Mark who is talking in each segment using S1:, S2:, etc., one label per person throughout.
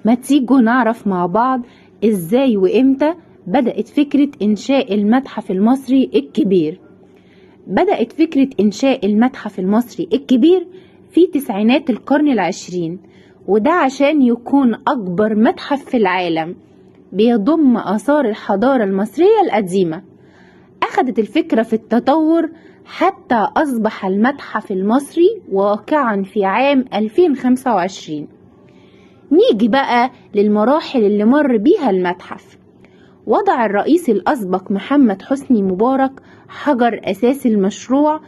S1: ما تيجوا نعرف مع بعض إزاي وإمتى بدأت فكرة إنشاء المتحف المصري الكبير. بدأت فكرة إنشاء المتحف المصري الكبير في تسعينات القرن العشرين، وده عشان يكون أكبر متحف في العالم بيضم آثار الحضارة المصرية القديمة. أخذت الفكرة في التطور حتى أصبح المتحف المصري واقعا في عام 2025. نيجي بقى للمراحل اللي مر بيها المتحف. وضع الرئيس الأسبق محمد حسني مبارك حجر أساس المشروع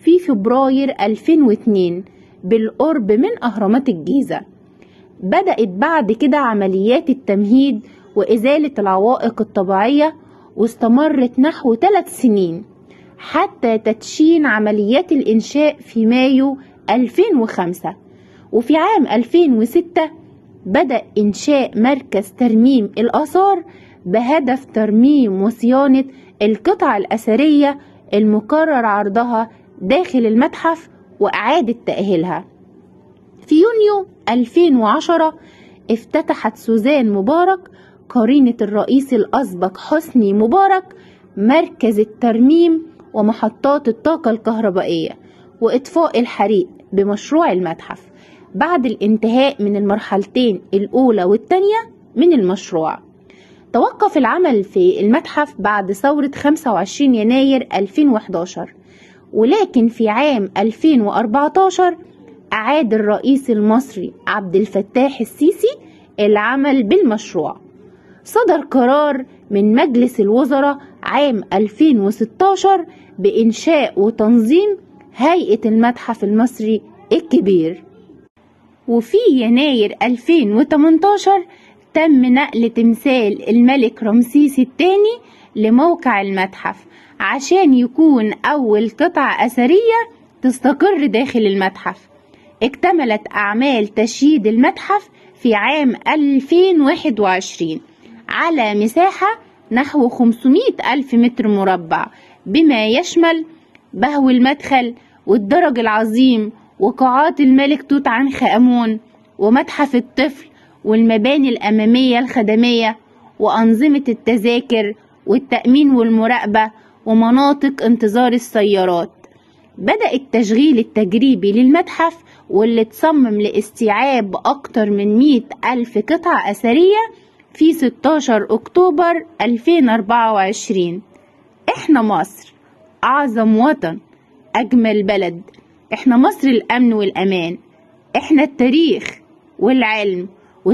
S1: في فبراير 2002 بالقرب من أهرامات الجيزة. بدأت بعد كده عمليات التمهيد وإزالة العوائق الطبيعية، واستمرت نحو 3 سنين حتى تدشين عمليات الإنشاء في مايو 2005. وفي عام 2006 بدأ إنشاء مركز ترميم الآثار بهدف ترميم وصيانة القطع الأثرية المقرر عرضها داخل المتحف وإعادة تأهيلها. في يونيو 2010 افتتحت سوزان مبارك قرينة الرئيس الأسبق حسني مبارك مركز الترميم ومحطات الطاقة الكهربائية وإطفاء الحريق بمشروع المتحف بعد الانتهاء من المرحلتين الأولى والثانية من المشروع. توقف العمل في المتحف بعد ثورة 25 يناير 2011، ولكن في عام 2014 أعاد الرئيس المصري عبد الفتاح السيسي العمل بالمشروع. صدر قرار من مجلس الوزراء عام 2016 بإنشاء وتنظيم هيئة المتحف المصري الكبير. وفي يناير 2018 تم نقل تمثال الملك رمسيس الثاني لموقع المتحف عشان يكون أول قطعة أثرية تستقر داخل المتحف. اكتملت أعمال تشييد المتحف في عام 2021 على مساحة نحو 500 ألف متر مربع، بما يشمل بهو المدخل والدرج العظيم وقاعات الملك توت عنخ آمون ومتحف الطفل والمباني الأمامية الخدمية وأنظمة التذاكر والتأمين والمراقبة ومناطق انتظار السيارات. بدأ التشغيل التجريبي للمتحف واللي اتصمم لاستيعاب أكتر من 100 ألف قطعة أثرية في 16 أكتوبر 2024. إحنا مصر، أعظم وطن، أجمل بلد. إحنا مصر الأمن والأمان، إحنا التاريخ والعلم